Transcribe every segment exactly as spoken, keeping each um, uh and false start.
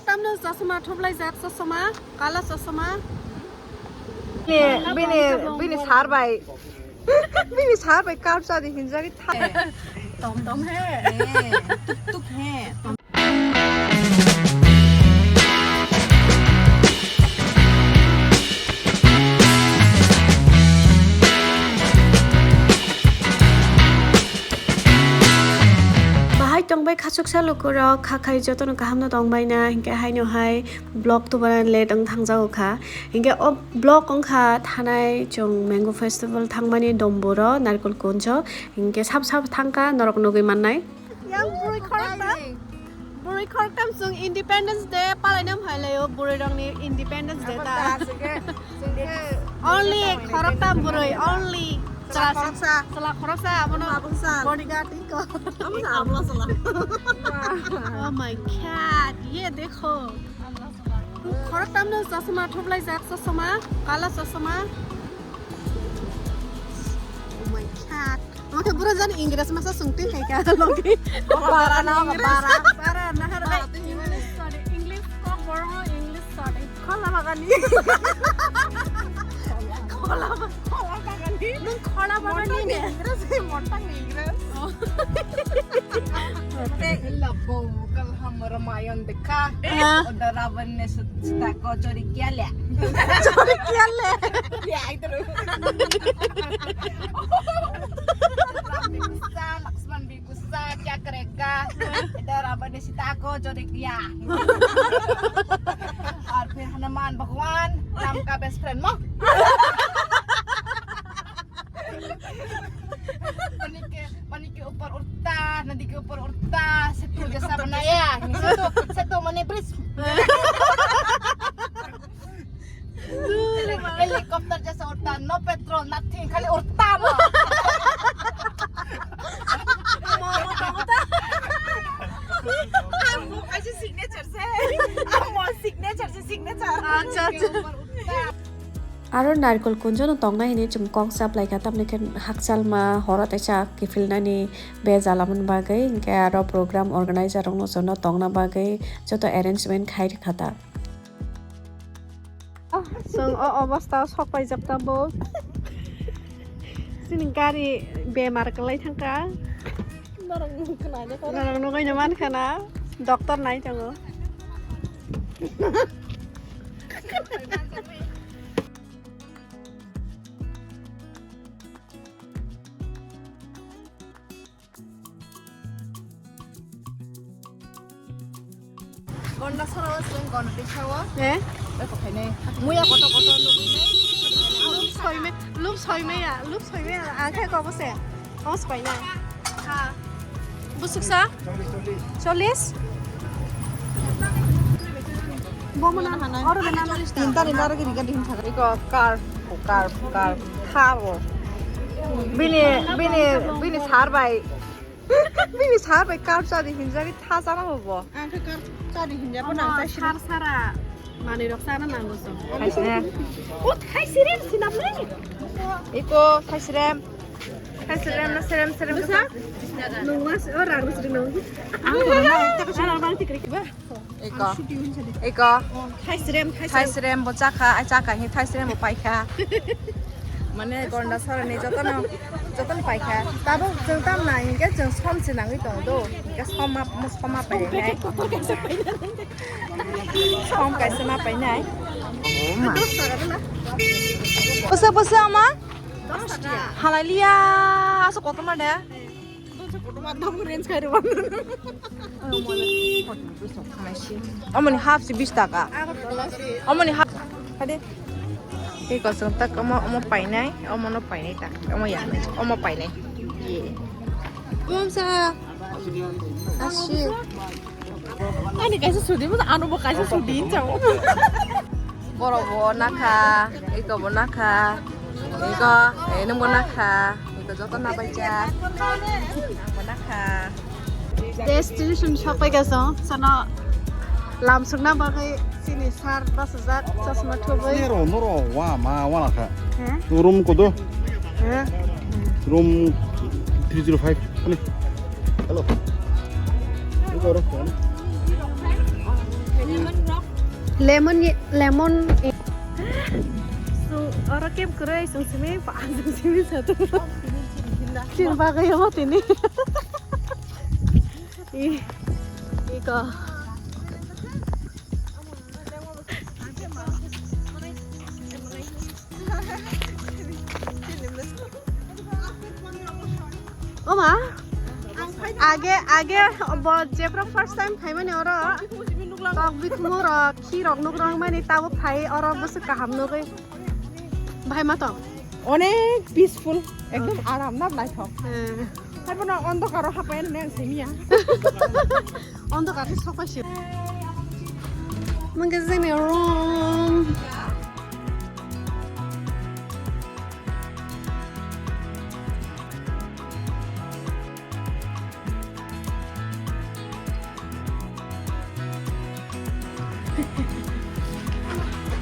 Tamno chosma thuplaijak, chosma, kala chosma. Bini, bini, bini sar bai. Bini sar bai kap chadi hinjagwi tha. Tom tom he. Tuk tuk he. Bahai tongbai khachuksa lukurok, kha khai jotono kahamno tongbaina, hinkhe haino hai vlog tubana late wng thangjago kha. Hinkhe o vlog wngkha thanai chwng Mango Festival thangmani Domboro, Narikol Kunjo. Hinkhe sab sab thangkha norok nugwi mannai. Yang bwrwi khoroktham, bwrwi khoroktham chwng Independence Day palaina phailai o, bwrwi rokni Independence Day ta. Only khoroktham bwrwi, only chwla khoroksa, chwla khoroksa, abono bodyguard iko. Abono abla chwla. Oh my God, ye dekho. Khoroktham no chosma thuplaijak, chosma, kala chosma. Oh my God. Omo khe bwrwi jani English masa swngtwi hai kha logi. Bara na, bara. Bara na har bai. English sorry, English kok borok English sorry. Khola bagani. Khola ba-, khola bagani. Nwng khola bagani ne? English, montang English. Oh. Te illa bo kal ham Ramayan dekha. Oda Ravan ne Sita ko chori kiya le? Chori kiya le? Ya, itu loh. Ram bhi gussa, Lakshman bhi gussa, kya karega? Idhar Ravan ne Sita ko chori kiya. Aur phir Hanuman Bhagwan, Ram ka best friend mo. Pani ke, pani ke upar udta, nadi ke upar udta, setu jaisa banaya. Setu, setu mane bridge. Helicopter jaisa udta, no petrol, nothing, khali udta mo. Mo, mo, mo, mo. Amo kaisa signature se. Amo signature se, signature. Acha, acha. Aro Narikol Kunjono tongna hini chwng kok chap lai kha, tamni khe hakchalma horo teisa kiphilnani bejal aboni bagwi, hinkhe aro program organizer rokno jono tongna bagwi joto arrangement khai rwkha ta. Chwng o obostha o sok paijak tabuk. Chini gari bemar kwlai thangkha. Norok nugwi no mankha na, doctor nai tongo. Gonda sora o chwng Gonda twi sao. Eh? Eko khainai. Muya koto koto nugwi nai. Lub soime, lub soime ya, lub soime ya. Ang khe kobo se. Kobo se paina. Ha. Busuk sa? Chollish? Bo mana? Oro de na? Tinta ni naro gini gadi hin thakri ko car, car, car. Thabo. Bini, bini, bini sar bai. Bini sar bai kap chadi hinjagwi tha chana bo bo. Ang khe kap chadi hinja bo nang chai sini. Sar sara manwi rok chana nango chwng. Thaisrem. O thaisrem sinam nai. Iko thaisrem. Thaisrem na serem serem. Busa? Nungmas o rang sri nung. Ang ko na ta ka sara bang tikri ba. Iko. Iko. Thaisrem, thaisrem. Thaisrem bo chakha, ai chakha hi thaisrem bo paikha. Mane Gonda sorani jotono, jotono paikha. Tabuk chwng tam na hinkhe chwng som se nangwi tongo do. Hinkhe som ma, som ma painai. Som kaisa ma painai. Bwsa, bwsa ama. Halaliya, asa kotorma de. Omoni half si bis taka. Omoni half. Hade. Ei kosong tak omo, omo painai, omo no painai tak. Omo ya, omo painai. Ye. Umsa. Asi. Ani kaisa sudi, mo ano bo kaisa sudi hinjao. Borok bo nakha, iko bo nakha, iko, eh, nwng bo nakha, iko joto nabaijak. Ang bo nakha. Destination sokpai gasong, sono lam sukna bagwi chini sar bachajak, chosma thubwi. Nero, noro, wa, ma, wa nakha. He? Room kodo? He? Room three zero five. Ani. Hello. Ini ko room. Lemon ye-, lemon. Chwng oro keb kwrwi chwng simi, ba, chwng simi sa tongo. Chini bagwi omo tini. I, iko. Oma, age, age, bo jebra first time phaimani oro. Tok bikhumu rok, khi rok nuk rang mani tabo phai oro bwswk kaham nugwi. Bahai ma tong? Onek peaceful, ekdom aram na naithok. Eh. Haibono ondokaro hapai nang simiya. Ondokar se sopai se. Mungkin sini room.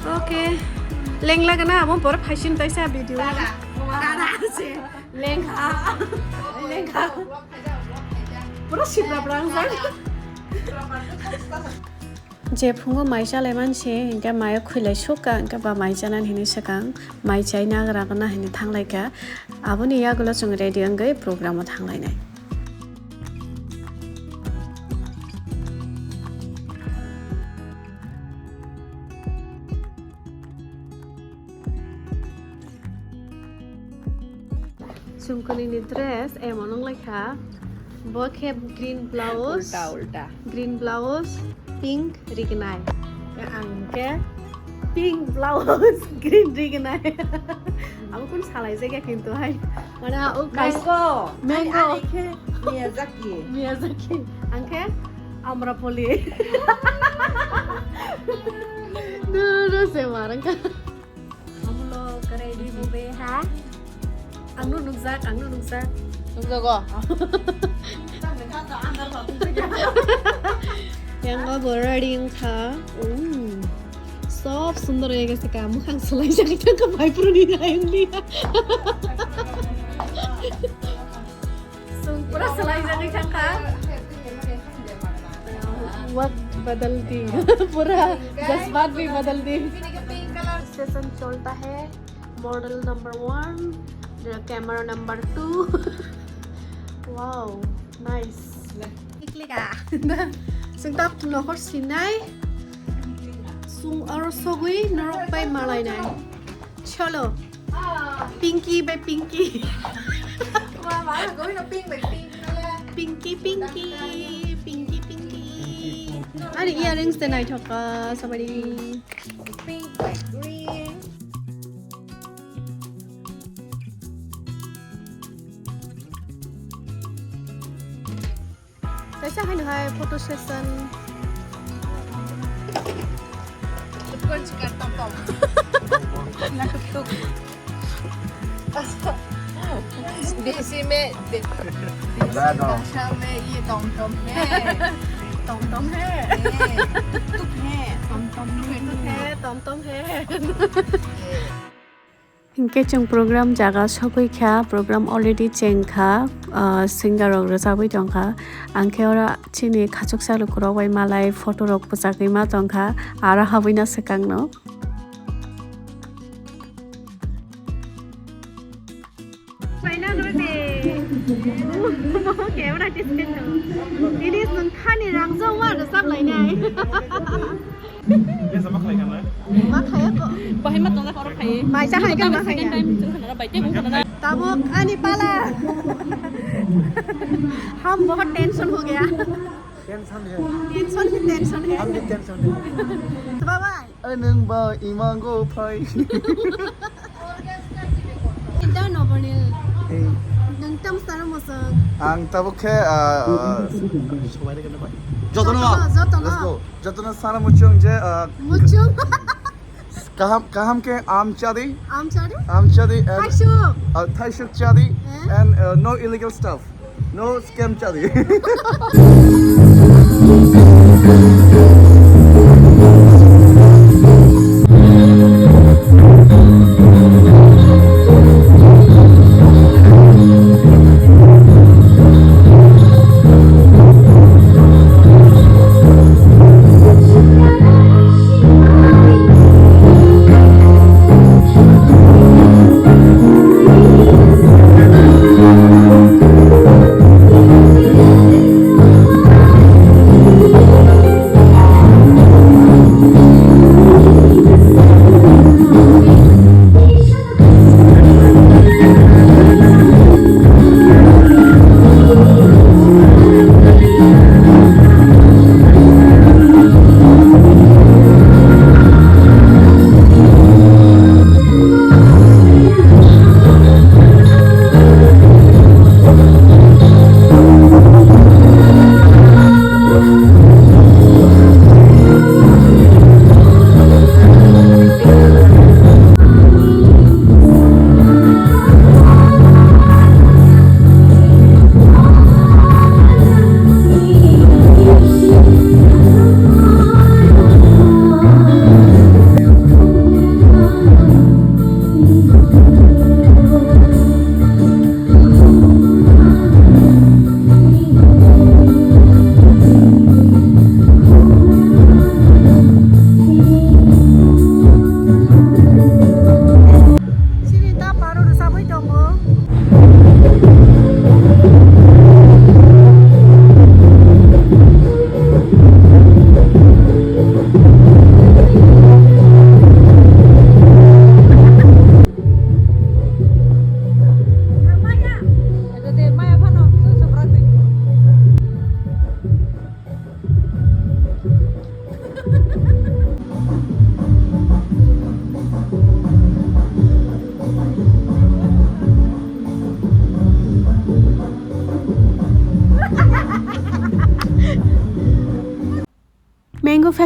Okay. Lengla gana abo bor phaisin taisa video. Dada, dada se. Lengkha. Lengkha. Pura sibra brang jang. Je phungo mai chalai manse, hinkhe mayo khwilai sukha, hinkhe ba mai chanani hinwi swkang, mai chai nagra gana hinwi thanglaikha. Aboni yagulo chwng ready wngwi program o thanglainai. Chwngkwnwi ni dress emon wnglaikha. Bo khe green blouse. Ulta, ulta. Green blouse, pink rignai. Ang khe pink blouse, green rignai. Abo kun salai jagya kintu hai. Mane o guys, mango. Mango. Ani, ani khe Miyazaki. Miyazaki. Ang khe Amrapali. Dulu se marang ka. Kamu lo ready mo be ha? Ang no nukjak, ang no nukjak. Nukjago. Yang go bo ready wngkha. Mm. Sob sundor oi gese ka, mukhang swlai jak thangkha, bai phuru ni nai wngli. Sung pura swlai jak thangkha. Waqt badal di. Pura jazbaat bhi badal di. Session cholta hai. Model number one, the camera number two. Wow, nice. Klik klik ah. Sung tak nohor sinai. Sung oro sogwi norok bai malainai. Cholo. Pinky by Pinky. Wah, wah, gawino pink by pink nala. Pinky, Pinky, Pinky, Pinky. Ani earrings de naithok ka, sabari. Pink by green. Kaisa haino hai photo session. Tukon chikar tom tom. Na tuk tuk. Desi me, de-, desi bhasha me ye tom tom hai. Tom tom hai. Tuk tuk hai. Tom tom hai. Tuk tuk hai, tom tom hai. Hinkhe chwng program jaga sogwi kha, program already cheng kha, ah, singer rok rwchapwi tong kha. Ang khe oro chini khachuksa lukurok bai malai photo rok bwchagwi ma tong kha, aro habwi na swkang no. Paina nore de. Camera test khe. Ini sung thani rang jong ma rwchap lainai. Bahai ma tongjak oro phai. Mai cha hai ka ma hai. Second time chwng khana bai tei bung khana. Tabuk ani pala. Ham bahut tension ho gaya. Tension hai. Tension hi tension hai. Hum bhi tension hai. Bye bye. Ai nwng ba imango phai. Kinta no Bornil. Hey. Nwng tam sana mosong. Ang tabuk khe, ah, ah, jotono, jotono. Let's go. Jotono sana muchung je, ah, muchung. Kaham, kaham khe aam chadi. Aam chadi? Aam chadi and, thaisuk. Ah, thaisuk chadi. Eh? And, ah, no illegal stuff. No scam chadi.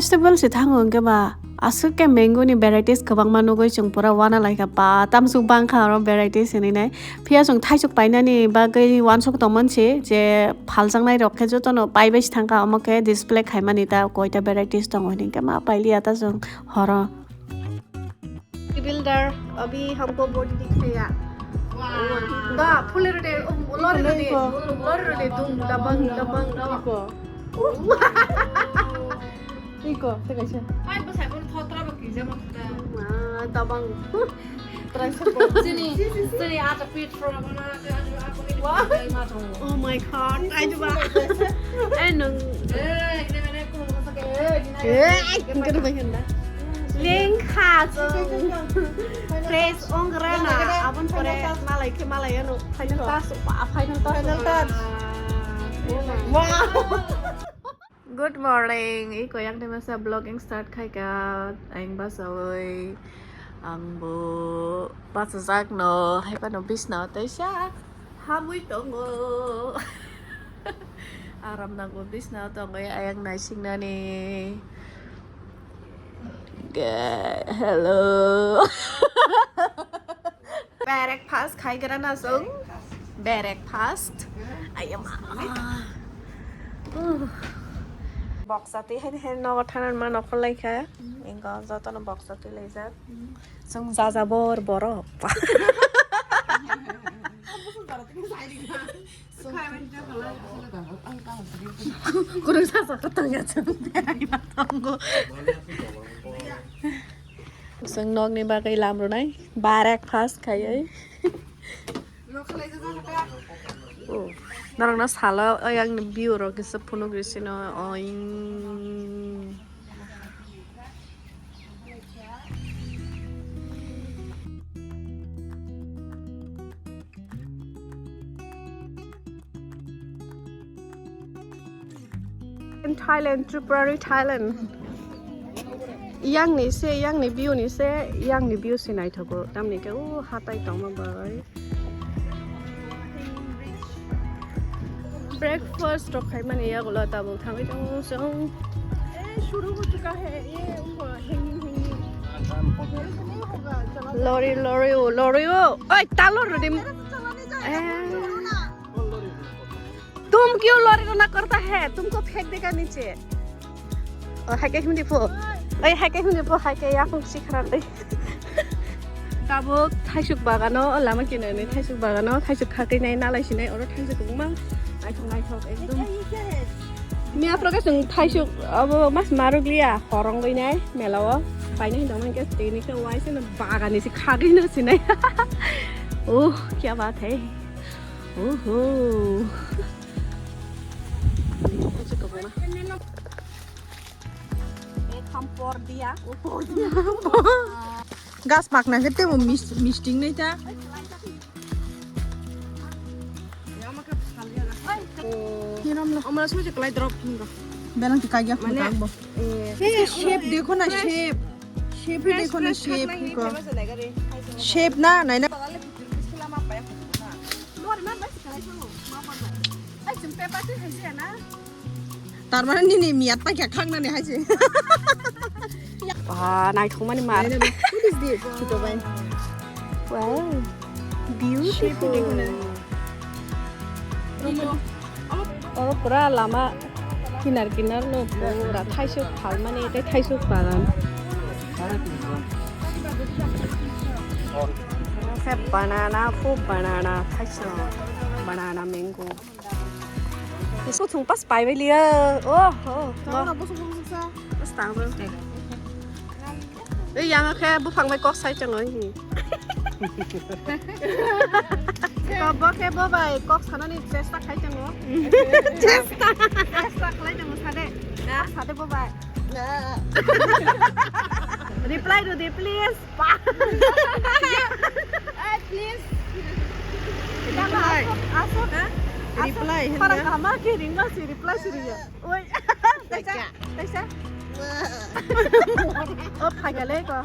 Festival se thango hwnkhe ba aswk khe mango ni varieties kwbangma nugwi chwng pura wana laikha ba, tamsuk bangkha oro varieties hinwi nai. Phiya chwng thaisuk painani bagwi uansuk tongmani se je phaljaknai rok khe jotono paibai se thangkha, omo khe display khaimani ta koita varieties tongo hinwi khe ma pailiya ta chwng horo. Builder, abhi humko body dikhaya. Wow. Da, phule rode, um, lori rode, lori rode, dum, dabang, dabang, dabang. Iko, teka siya. Ai, bwsai bono thotra bo kija ma khuda. Ah, tabang. Try support. Sini, sini ada pit from mana ke ada apa ini. Wah. Dai ma thong. Oh my God, ai coba. Eh, nung. Eh, ini mana aku mau pakai, eh, ini. Eh, ai, kira bagian dah. Link ha, so. Please, ong rana. Abon pore malai ke malai ano. Final task, pa-, final task. Final task. Wow. Good morning. Iko yang de masa vlogging start khai ka. Ang basawi. Ang bo basa jak no. Hai pa no bisna tei sa. Hamui tongo. Aram nang bo bisna tongo. Ayang naising nani. Ge-, hello. Breakfast khai gra na song. Breakfast. Ayama. Uh. Boksa twi hai hai nogo thanan ma nokol lai kha. Ingo joto no boksa twi lai jak. Song jaja bor borok. Kurang sasa ketang ya, cem. Seng nok ni bagai lam runai, breakfast khai ai. Oh, narang na sala, oh, yang ni view rok kisa phunuk risino, oh, ing. In Thailand, Tripura, Thailand. Yang ni se, yang ni view ni se, yang ni view se naithogo. Tamni ke, o hatai tongma bai. Breakfast rok khaimani yagulo tabuk thangwi tongo chwng. Lori, lori o, lori o. Oi, ta lori di. Eh. तुम क्यों लॉरी रवाना करता है? तुमको फेंक देगा नीचे। O hai khe himdi pho. Oi, hai khe himdi pho, hai khe yapung sikhra dei. Tabuk thaisuk bagano, o lama kinani thaisuk bagano, thaisuk khakwi nai, nalai sinai, oro thaisuk kwbangma. Naithok, naithok, ekdom. Miya phoro khe chwng thaisuk, abo mas maruk liya, horongwi nai, mela o. Paina hin tongmani khe tini khe waise no bagani se khagwi no sinai. Oh, kya baat hai. Oho. Thaisuk kwbangma. Ek ham por diya. Gas pakna khe tebo mis-, misting nai ta. Amra soi je kalai drop hinga. Belang ti kagya. Mane, khunga bo. Eh, shape dekho na, shape. Shape hi fresh, dekho na, fresh shape hi ko. Shape na, nai na. Tar mane nini miyat ta kya khang nani hai se. Ba, naithok mani mar. Nai na, what is this? Chuto bai. Wow. Beautiful. Oro pura lama kinar kinar no pura thaisuk phalmani tei thaisuk bagan. Khe banana, fu banana, thaisuk banana, mango. Isu thung pas pai bai liya. Oh, oh, oh. Tang na busuk busuk sa. Pas tang bro. Ei, yang khe buphang bai kok sai chang oi. Ko bo khe bo bai kok sanani chesta khai chang o. Chesta. Chesta khlai chang o sade. Na? Sade bo bai. Na. Reply do de, please. Hey, please. Reply. Asok, asok. Ha? Reply, asok, parang hinna? Kama ke ringma si reply si ringya. Oi. Taisa, taisa. Oh, phagale ko.